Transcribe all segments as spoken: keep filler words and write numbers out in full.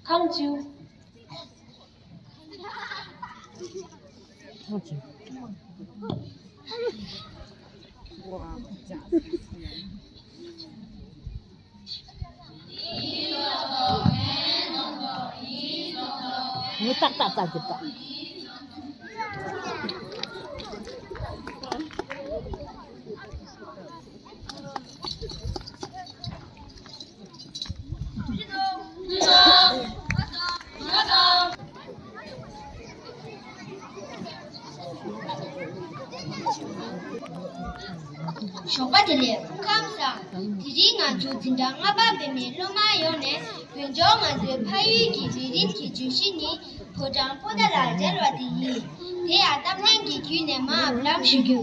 ཁམ་ཆུ། ཁམ་ཆུ། ངོ་ཏག་ཏག་ཏག་གི་ཏག་ཞོགས་པ་བདེ་ལེགས། སྐུ་ཁམས་བཟང་། དེ་རིང་ང་ཚོ་འཛིན་གྲྭ་ལྔ་པ་འབད་མེད་སློབ་མ་ཡོངས་ནས་བོད་ལྗོངས་ང་ཚོའི་ཕ་ཡུལ་གྱི་ལས་རིམ་གྱི་བརྗོད་གཞི་ནི་ཕོ་བྲང་པོ་ཏ་ལ་སྦྱར་བ་དེ་ཡིན། དེ་ཡང་གཏམ་གླེང་གི་བརྒྱུད་ནས་མར་འབུལ་ལམ་ཞུ་རྒྱུ།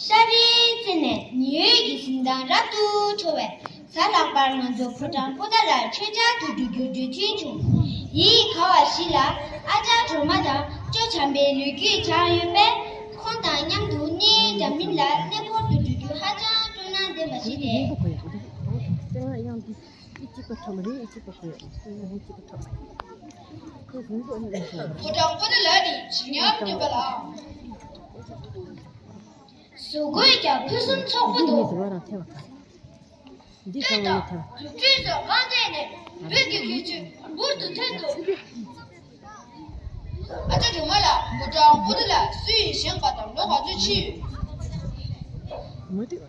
ཤར་རིའི་རྩེ་ནས་ཉི་འོད་ཀྱི་གཟི་མདངས་རབ་ཏུ་འཕྲོ་བའི་གཟའ་ལྷག་པར་ང་ཚོ་ཕོ་བྲང་པོ་ཏ་ལར་ཆོས་འཆར་དུ་འགྲོ་རྒྱུར་གྲོས་མཐུན་བྱུང་། ཡིད་ཁ་བ་ཞིག་ལ་ཨ་ཅག་སྒྲོལ་མ་དང་ཅོ་བྱམས་པའི་ལོ་རྒྱུས་སྦྱངས་ཡོད་པས། ཁོང་དང་མཉམ་དུ་གནས་འདྲ་མིན་ལ་གནས་སྐོར་དུ་འགྲོ་རྒྱུ་ཧ་ཅང་སྤྲོ་སྣང་ལྡན་པ་ཞིག་རེད། ཨེ་གཅིག་པ་ཁྲོམ་རེད། ཨེ་གཅིག་པ་ཁོས། ཨེ་གཅིག་པ་ཁྲོམ། ཁོས་བཟུང་དགོས་ནི་མ་སོང་། ཕོ་བྲང་པོ་ཏ་ལ་ནི་བྱིན་ཉམས་ལྡན་པ་ལ། བཟོ་བཀོད་ཀྱང་ཕུན་སུམ་ཚོགས་པོ་འདུག། འདི་གཙང་མ་ནས་ཐལ་བ་དང་། འདི་གཙང་མ་ནས་ཐལ་བ། རྫུ་འཕྲུལ་སོགས་རྐང་རྗེས་ནས་བོད་ཀྱི་ཁྱད་ཆོས་འབུར་དུ་ཐོན་འདུག། ཨ་ཅག་སྒྲོལ་མ་ལགས། ཕོ་བྲང་པོ་ཏ་ལ་སུ་ཡིས་བཞེངས་པ་དང་ལོ་ག་ཚོད་ཕྱིན་ཡོད། མུ་ཏིག་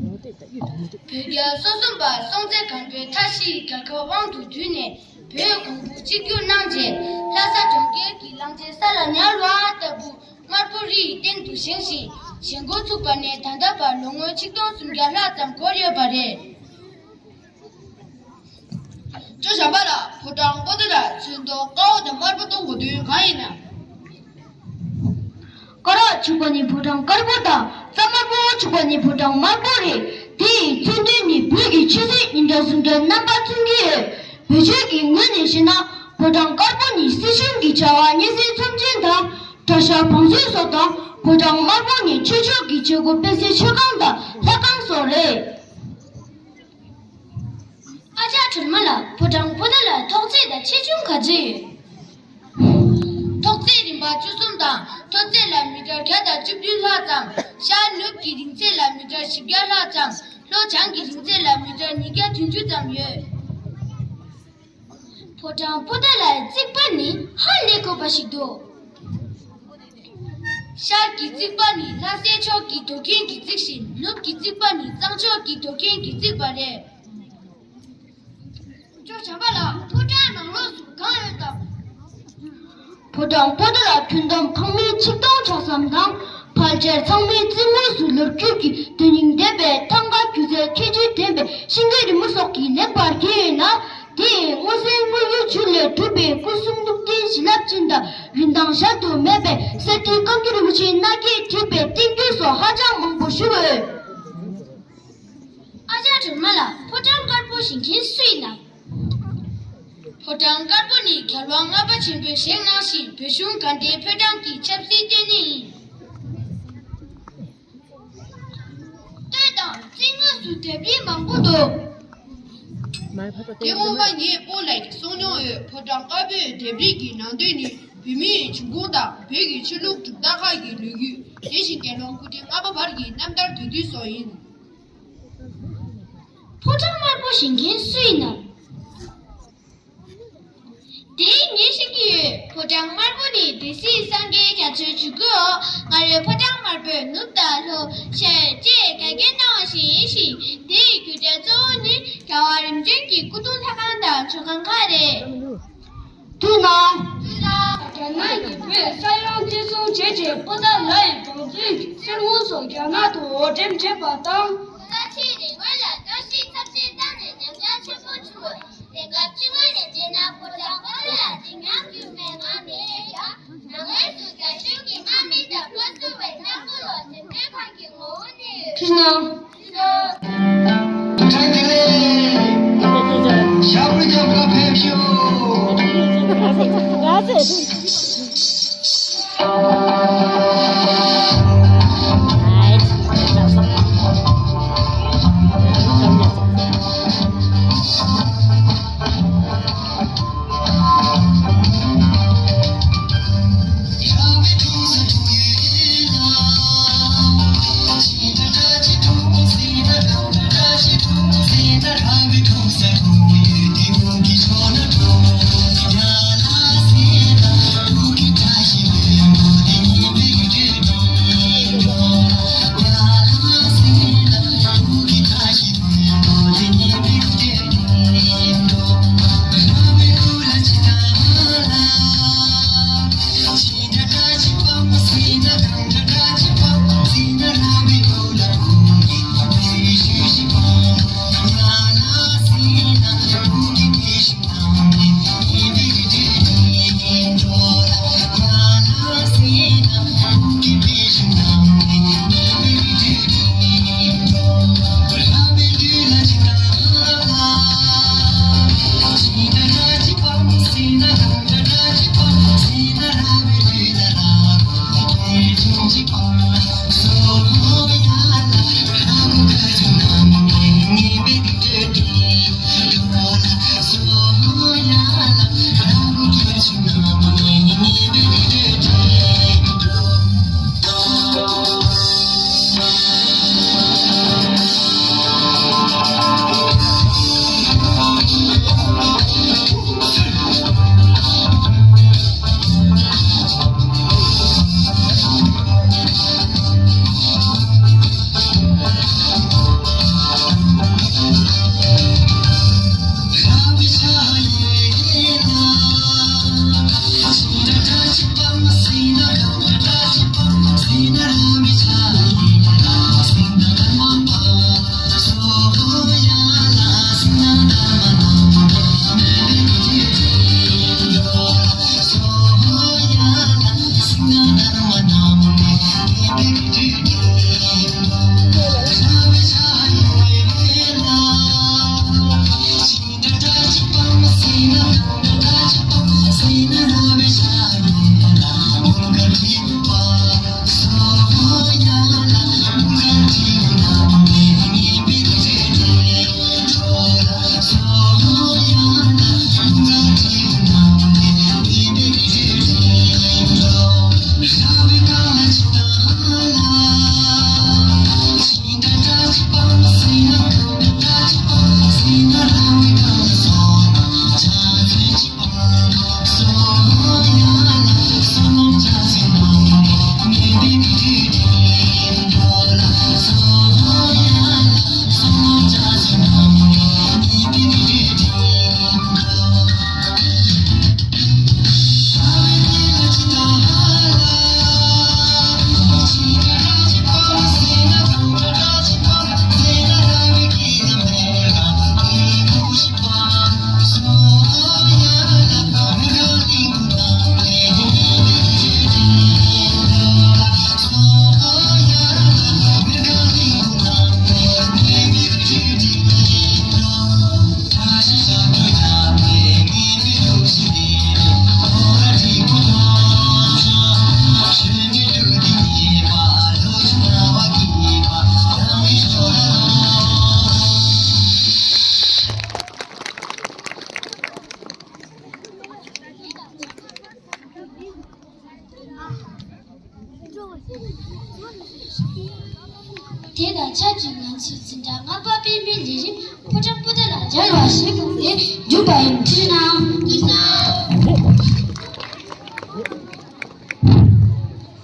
མུ་ཏིག་ད་གཡུ་དང་མུ་ཏིག། བོད་རྒྱལ་སོ་གསུམ་པ་སྲོང་བཙན་སྒམ་པོས་མཐའ་བཞིའི་རྒྱལ་ཁབ་དབང་དུ་བསྡུས་ནས་བོད་གོང་བུ་གཅིག་གྱུར་གནང་རྗེས། ལྷ་ས་གྲོང་ཁྱེར་གྱི་གླང་ཆེན་ས་ལ་ཉལ་བ་ལྟ་བུ་དམར་པོ་རིའི་སྟེང་དུ་བཞེངས་ཤིང་། བཞེངས་འགོ་ཚུགས་པ་ནས་ད་ལྟ་བར་ལོ་ངོ་ཆིག་སྟོང་སུམ་བརྒྱ་ལྷག་ཙམ་འགོར་ཡོད་པ་རེད། ཅོ་བྱམས་པ་ལགས། ཕོ་བྲང་པོ་ཏ་ལ་ཚོན་མདོག་དཀར་པོ་དང་དམར་པོ་གཏོང་དགོས་དོན་གང་ཡིན་ནམ། དཀར་པོ་བྱུག་པ་ནི་ཕོ་བྲང་དཀར་པོ་དང་། རྩ་དམར་པོ་བྱུག་པ་ནི་ཕོ་བྲང་དམར་པོ་རེད། དེ་ཡི་མཚོན་དོན་ནི་བོད་ཀྱི་ཆོས་སྲིད་གཉིས་འདྲ་ཟུང་འདྲ་རྣམ་པ་མཚོན་གྱི་ཡོད། བོད་ཆོས་ཀྱི་ངོས་ནས་བཤད་ན། ཕོ་བྲང་དཀར་པོ་ནི་སྲིད་གཞུང་གི་བྱ་བ་སྙན་སེང་ཚོམས་ཆེན་དང་གྲྭ་ཤག་བང་མཛོད་སོགས་དང་། ཕོ་བྲང་དམར་པོ་ནི་ཆོས་ཕྱོགས་ཀྱི་བྱེད་སྒོ་སྤེལ་སའི་མཆོད་ཁང་དང་ལྷ་ཁང་སོགས་རེད། ཨ་ཅག་སྒྲོལ་མ་ལགས། ཕོ་བྲང་པོ་ཏ་ལ་ཐོག་བརྩེགས་དང་ཆེ་ཆུང་ག་ཚོད་ཡོད། ཐོག་བརྩེགས་རིམ་པ་བཅུ་གསུམ་དང་། མཐོ་ཚད་ལ་མི་ཊར་བརྒྱ་དང་བཅུ་བདུན་ལྷག་ཙམ། ཤར་ནུབ་ཀྱི་རིང་ཚད་ལ་མི་ཊར་བཞི་བརྒྱ་ལྷག་ཙམ། ལྷོ་བྱང་གི་རིང་ཚད་ལ་མི་ཊར་ཉིས་བརྒྱ་བདུན་ཅུ་ཙམ་ཡོད། ཕོ་བྲང་པོ་ཏ་ལའི་རྩིག་པ་ནི་ཧ་ལས་དགོས་པ་ཞིག་འདུག། ཤར་གྱི་རྩིག་པ་ནི་ལྷ་སའི་ཕྱོགས་ཀྱི་རྡོ་ཁྱིམ་གྱི་རྩིག་ཤིང་། ནུབ་ཀྱི་རྩིག་པ་ནི་གཙང་ཕྱོགས་ཀྱི་རྡོ་ཁྱིམ་གྱི་རྩིག་པ་རེད། ཅོ་བྱམས་པ་ལགས། ཕོ་བྲང་ནང་ལོགས་སུ་གང་ཡོད་དམ། ཕོ་བྲང་པོ་ཏ་ལ་ཁྱོན་བསྡོམས་ཁང་མིག་ཆིག་སྟོང་ཆ་ཙམ་དང་། ཕལ་ཆེར་ཚང་མའི་རྩིག་ངོས་སུ་ལོ་རྒྱུས་ཀྱི་དོན་སྙིང་ལྡན་པའི་ཐང་ག་སྒྱུ་རྩལ་ཁྱད་ཆོས་ལྡན་པའི་ཤིང་འབྲས་རི་མོ་སོགས་ཀྱིས་ལེགས་པར་བརྒྱན་ཡོད་ལ། དེ་ཡི་སྔོ་སེར་དངུལ་གཡུ་བྱུ་ལས་གྲུབ་པའི་སྐུ་གསུང་ཐུགས་རྟེན་བྱིན་རླབས་ཅན་དང་རིན་ཐང་གཞལ་དུ་མེད་པའི་གསེར་ཁྲི་བཀའ་འགྱུར་རིན་པོ་ཆེའི་མནའ་སྐྱེལ་བྲིས་པའི་རྟེན་མཛོད་སོགས་ཧ་ཅང་མང་པོ་བཞུགས་ཡོད། ཨ་ཅག་སྒྲོལ་མ་ལགས། ཕོ་བྲང་དཀར་པོ་བཞེངས་མཁན་སུ་ཡིན་ནམ། ཕོ་བྲང་དཀར་པོ་ནི་རྒྱལ་དབང་ལྔ་པ་ཆེན་པོས་བཞེངས་གནང་ཞིང་། བོད་གཞུང་དགའ་ལྡན་ཕོ་བྲང་གི་ཆབ་སྲིད་ལྟེ་གནས་ཡིན། སྟོད་དང་རྩིག་ངོས་སུ་ལྡེབས་རིས་མང་པོ་འདུག། དེ་སྔོན་མ་ངའི་སྤོ་ལགས་ཀྱིས་གསུངས་མྱོང་ཡོད། ཕོ་བྲང་དཀར་པོའི་ལྡེབས་རིས་ཀྱི་ནང་དོན་ནི་བོད་མིའི་འབྱུང་ཁུངས་དང་བོད་ཀྱི་ཆོས་ལུགས་གྲུབ་མཐའ་ཁག་གི་ལོ་རྒྱུས། དེ་བཞིན་རྒྱལ་དབང་སྐུ་ཕྲེང་ལྔ་པ་བར་གྱི་རྣམ་ཐར་དེ་དུས་སོགས་ཡིན། ཕོ་བྲང་དམར་པོ་བཞེངས་མཁན་སུ་ཡིན་ནམ། དེ་ངས་ཤེས་ཀྱི་ཡོད། ཕོ་བྲང་ སྲིད་སངས་རྒྱས་རྒྱ་མཚོའི་བྱུང་ཁུངས་འོག་སྔར་ཡོད་ཕོ་བྲང་དམར་པོའི་ནུབ་དང་ལྷོ་ཤར་བཅས་ག་གེ་གནང་བ་ཞིག་ཡིན་ཞིང་། དེའི་རྒྱུ་རྐྱེན་གཙོ་བོ་ནི་རྒྱལ་བ་རིམ་བྱོན་གྱི་སྐུ་གདུང་ལྷ་ཁང་དང་མཆོད་ཁང་ཁག་རེད། ཐུགས་སྣང་། རྒྱ་ནག་གིས་བོད་ས་ཡོམ་གཅིག་མཚུངས་བྱས་རྗེས་པོ་ཏཱ་ལའི་བང་མཛོད་གསེར་དངུལ་སོགས་རྒྱ་ནག་ཏུ་དབོར་འདྲེན་བྱས་པ་དང་། ལ་ཕྱིའི་རི་བོ་ལ་གཏོར་བཤིག་ཚབས་ཆེན་བཏང་ནས་ཉམས་ཆག་ཆེན་པོ་བྱུང་བས། དེང་སྐབས་ཕྱི་དངོས་ནས་བྱས་ན་ཕོ་བྲང་ཁོ་རང་ལ་བདེ་ཉམས་ཡོད་མེད་ངང་ནས་ཀྱང་། ནང་ངོས་སུ་རྒྱ་གཞུང་གི་དམག་མི་དང་མ་བསུ་བའི་རྣམ་པ་ལ་འཛེམ་དོན་ཁག་གི་ངོ་བོ་ནི་ཡོད། ཐུགས་སྣང་། དེ་དང་ཆབས་ཅིག་ང་ཚོས་འཛིན་གྲྭ་ལྔ་པ་པའི་མི་ལས་རིམ་ཕོ་བྲང་པོ་ཏཱ་ལ་སྦྱར་བ་ཞིག་དགོངས་ཏེ་བསྒྲུབས་པ་ཡིན། ཐུགས་རྗེ་གནང་།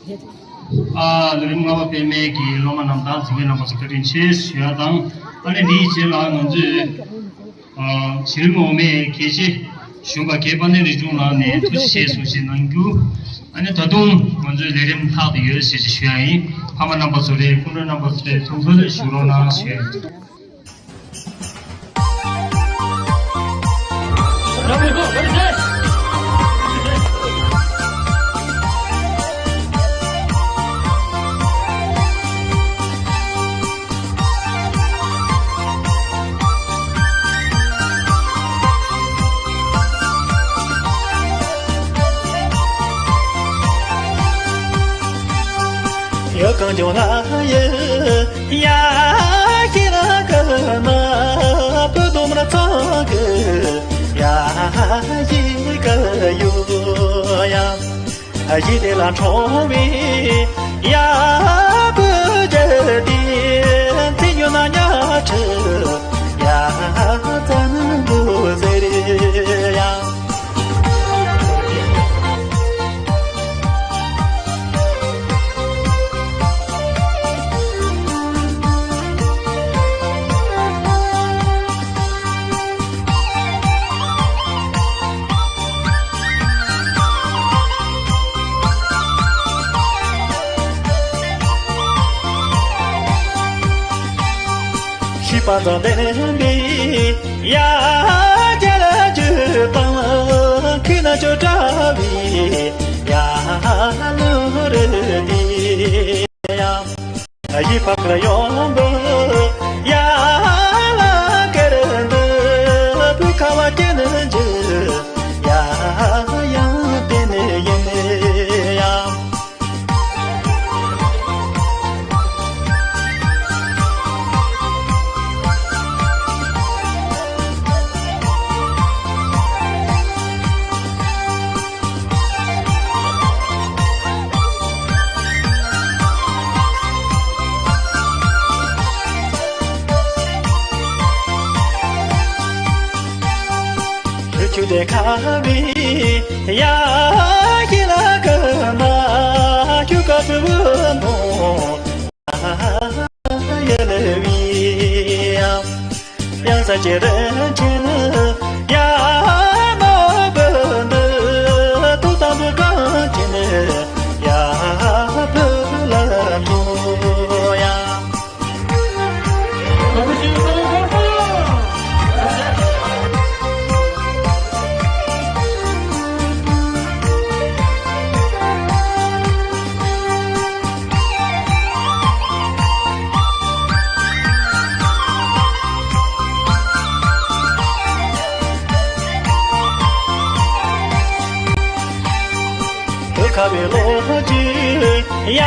ཨ་ལས་རིམ་ལྔ་པ་སྤེལ་མཁན་གྱི་སློབ་མ་རྣམས་དང་གཟིགས་མཁན་རྣམ་པ་ཚོ་བཀའ་དྲིན་ཆེ་ཞུ་ཡ་དང་། ཨ་ནི་འདིའི་རྗེས་ལ་ང་ཚོས་ཨ་གཞི་རིམ་འོག་མའི་གལ་ཆེ་གཞོན་པ་རྒན་དཔལ་ལྡན་རིག་འབྱུང་ལགས་ནས་ཐུགས་རྗེ་ཆེ་གསུང་བཤད་གནང་རྒྱུ། ཨ་ནི་ད་དུང་ང་ཚོའི་ལས་རིམ་ལྷག་ཏུ་ཡོད་ཟེར་ཞེས་ཞུ་ཡ་ཡིན། ཕ་མ་རྣམ་པ་ཚོ་རེད། སྐུ་མགྲོན་རྣམ་པ་ཚོ་རེད། ཐུགས་ཁུར་ཞུ་རོགས་གནང་ཞུ་ཡ་ཡིན། ཡ་གང་བྱུང་ན་ཡ། ཡ་ཤི་ལ་ཀ་མ་པུ་དུ་མ་ཚང་གི་ཡ་ཡི་ཀ་ཡུ་ཡ། ཡི་དེ་ལ་ཁྲོ་བའི་ཡ་བུ་ཇེ་དེ་ཚེ་ཡོད་ན་ཉ་ཁྲི་ཡ་ཙན་དུ་ཟེར་ཡ། ཤིས་པ་དང་ལྡན་པའི་ཡ་རྒྱལ་རྒྱུད་དང་ཁྱི་ན་ཅོ་འདྲ་བའི་ཡ་ལུ་རེ་དེ་ཡ། ཡི་ཕག་ལ་ཡོང་བུ་ཡ་ལ་ཀེར་འདི་བུ་ཁ་བ་ཀེ་ནི་འཇི་ཡ་ཡང་ཏེ་ནི་ཡེ་ནི་ཡ། ཆུ་དེ་ཁ་བི་ཡ་ཁྱི་ལ་ཀ་མ་ཁྱུ་ཀ་བི་བུ་མོ་ཡ་ལེ་བི་ཡ། ཡང་ས་ཅི་རེ་ཅི་ནི་ཡ་མོ་བུ་འདི་ཏུ་ཏམ་བུ་གང་ཅི་ནི་ཡ་བུ་ལ་མོ་ཡ། ཁ་བའི་ལོ་རྒྱུས་ཡ་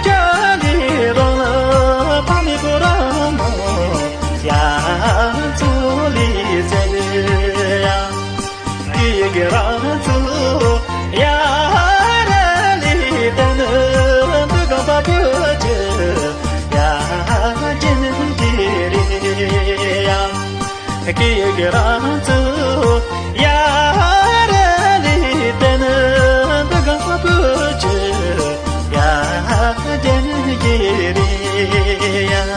ཀྱ་ལི་རང་ལ་ཕ་མི་བུ་རང་མོ་ཡ་ཚུ་ལི་ཟེར་ཡ། ཀི་ཡི་གི་རང་ཚུ་ཡ་ར་ལི་ཏན་འདི་གང་པ་བུ་ཅི་ཡ་ཅི་ནི་ཀི་རི་ཡ། ཀི་ཡི་གི་རང་ཚུ་ཡ་ར་ལི་ཏན་འདི་གང་པ་བུ་ཅི་ཡ་ཅི་ནི་ཀི་རི་ཡ།